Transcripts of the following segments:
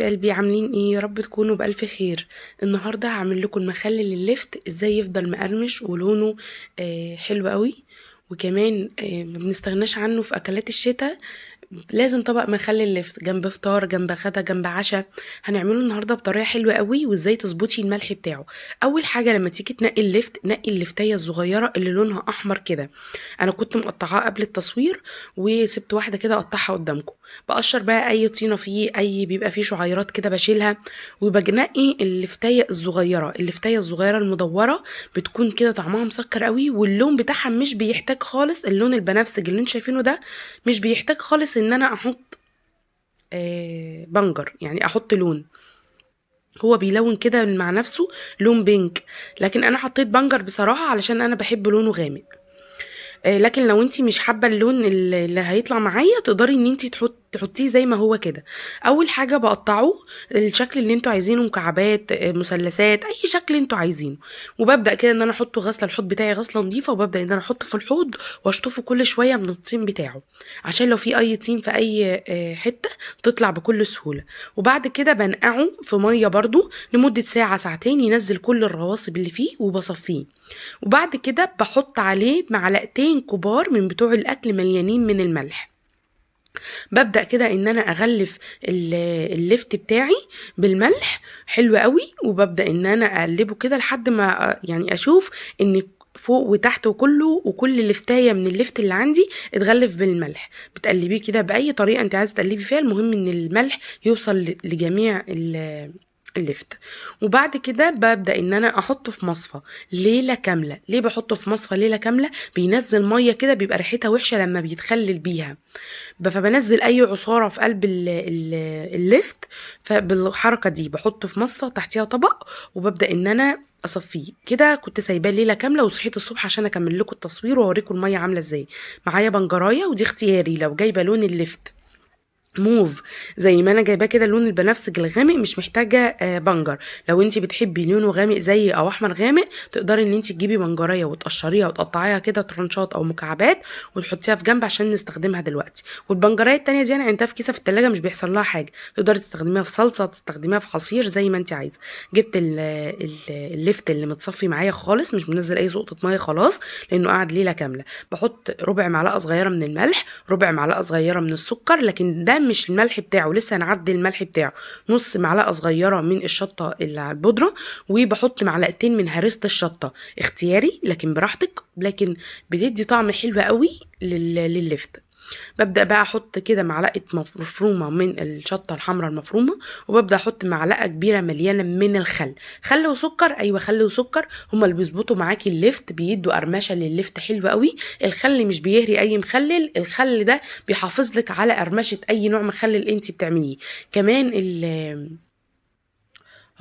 قلبي، عاملين ايه؟ يا رب تكونوا بألف خير. النهارده هعمل لكم المخلل اللفت ازاي يفضل مقرمش ولونه حلو قوي، وكمان ما بنستغناش عنه في اكلات الشتاء. لازم طبق مخلل لفت جنب فطار، جنب غدا، جنب عشاء. هنعمله النهارده بطريقة حلوة قوي، وازاي تظبطي الملح بتاعه. اول حاجة لما تيجي تنقي اللفت، نقي اللفتيه الصغيرة اللي لونها احمر كده. انا كنت مقطعاه قبل التصوير وسبت واحدة كده اقطعها قدامكم. بقشر بقى اي طينه فيه، اي بيبقى فيه شعيرات كده بشيلها، وبنقي اللفتيه الصغيرة. اللفتيه الصغيرة المدوره بتكون كده طعمها مسكر قوي، واللون بتاعها مش بيحتاج خالص اللون البنفسجي اللي انتوا شايفينه ده، مش بيحتاج خالص ان انا احط بنجر، يعني احط لون. هو بيلون كده مع نفسه لون بينك، لكن انا حطيت بنجر بصراحة علشان انا بحب لونه غامق. لكن لو انتي مش حابة اللون اللي هيطلع معايا، تقدري ان انتي تحطيه زي ما هو كده. اول حاجة بقطعه الشكل اللي انتوا عايزينه، مكعبات، مثلثات، اي شكل انتوا عايزينه. وببدا كده ان انا احطه غسله الحوض بتاعي غسله نظيفة، وببدا ان انا احطه في الحوض واشطفه كل شوية من الطين بتاعه، عشان لو في اي طين في اي حتة تطلع بكل سهولة. وبعد كده بنقعه في مية برده لمدة ساعة ساعتين، ينزل كل الرواسب اللي فيه، وبصفيه. وبعد كده بحط عليه معلقتين كبار من بتوع الاكل مليانين من الملح. ببدأ كده ان انا اغلف اللفت بتاعي بالملح حلو قوي، وببدأ ان انا اقلبه كده لحد ما اشوف ان فوق وتحت وكله، وكل لفتايه من اللفت اللي عندي اتغلف بالملح. بتقلبيه كده باي طريقه انت عايزه تقلبي فيها، المهم ان الملح يوصل لجميع اللفت. وبعد كده ببدأ ان انا احطه في مصفى ليلة كاملة. ليه بحطه في مصفى ليلة كاملة؟ بينزل مية كده بيبقى ريحتها وحشة لما بيتخلل بيها، فبنزل اي عصارة في قلب اللفت. فبالحركة دي بحطه في مصفى تحتيها طبق، وببدأ ان انا اصفيه كده. كنت سايباه ليلة كاملة، وصحيت الصبح عشان اكمل لكم التصوير واوريكم المية عاملة ازاي. معايا بنجراية، ودي اختياري لو جايبة لون اللفت موف زي ما انا جايباه كده اللون البنفسجي الغامق، مش محتاجه بنجر. لو انت بتحبي لونه غامق زي او احمر غامق، تقدري ان انت تجيبي بنجريه وتقشريها وتقطعيها كده ترنشات او مكعبات وتحطيها في جنب عشان نستخدمها دلوقتي. والبنجريه التانية دي انا عندها في كيسه في التلاجة، مش بيحصل لها حاجة، تقدري تستخدميها في صلصه، تستخدميها في عصير زي ما انت عايزه. جبت اللفت اللي متصفي معايا خالص، مش منزل اي سقطه مية خلاص لانه قعد ليلة كاملة. بحط ربع معلقه صغيرة من الملح، ربع معلقه صغيرة من السكر، لكن ده مش الملح بتاعه، لسه هنعدل الملح بتاعه. نص معلقه صغيرة من الشطه اللي على البودره، وبحط معلقتين من هرسه الشطه، اختياري لكن براحتك، لكن بتدي طعم حلو قوي لللفت. ببدا بقى احط كده معلقه مفرومه من الشطه الحمراء المفرومه، وببدا احط معلقه كبيرة مليانة من الخل. خل وسكر، ايوه خل وسكر هما اللي بيظبطوا معاكي اللفت، بيدوا قرمشه لللفت حلوة قوي. الخل مش بيهري اي مخلل، الخل ده بيحافظ لك على قرمشه اي نوع مخلل انت بتعمليه. كمان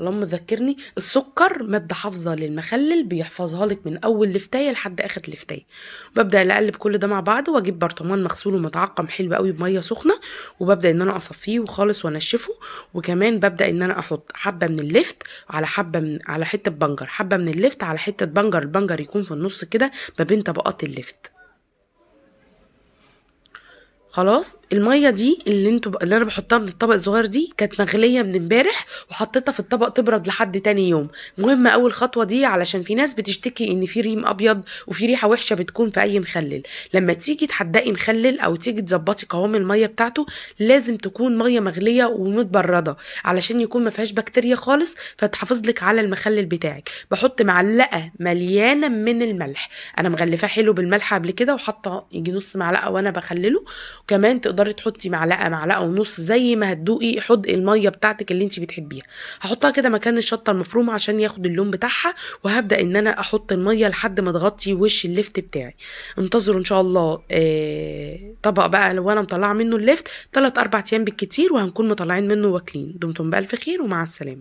اللهم ذكرني، السكر مادة حافظة للمخلل، بيحفظها لك من أول لفتاية لحد آخر لفتاية. ببدأ أقلب كل ده مع بعض، وأجيب برطمان مغسول ومتعقم حلو قوي بمية سخنة، وببدأ إن أنا أصفيه وخالص وأنشفه. وكمان ببدأ إن أنا أحط حبة من اللفت على حبة من على حتة بنجر، حبة من اللفت على حتة بنجر، البنجر يكون في النص كده ما بين طبقات اللفت. خلاص المية دي اللي انا بحطها من الطبق الصغير دي كانت مغليه من امبارح، وحطيتها في الطبق تبرد لحد تاني يوم. مهم اول خطوة دي علشان في ناس بتشتكي ان في ريم ابيض وفي ريحه وحشة بتكون في اي مخلل. لما تيجي تحدقي مخلل او تيجي تظبطي قوام المية بتاعته، لازم تكون مية مغليه ومتبرده علشان يكون ما فيهاش بكتيريا خالص، فتحافظ لك على المخلل بتاعك. بحط معلقه مليانة من الملح، انا مغلفاه حلو بالملح قبل كده، وحاطه يجي نص معلقه وانا بخلله. كمان تقدري تحطي معلقه، معلقه ونص، زي ما هتدوقي حدق المية بتاعتك اللي انت بتحبيها. هحطها كده مكان الشطه المفرومه عشان ياخد اللون بتاعها، وهبدا ان انا احط المية لحد ما تغطي وش اللفت بتاعي. انتظروا ان شاء الله طبق بقى لو انا مطلعه منه اللفت 3-4 ايام بالكتير، وهنكون مطلعين منه واكلين. دمتم بالف خير ومع السلامة.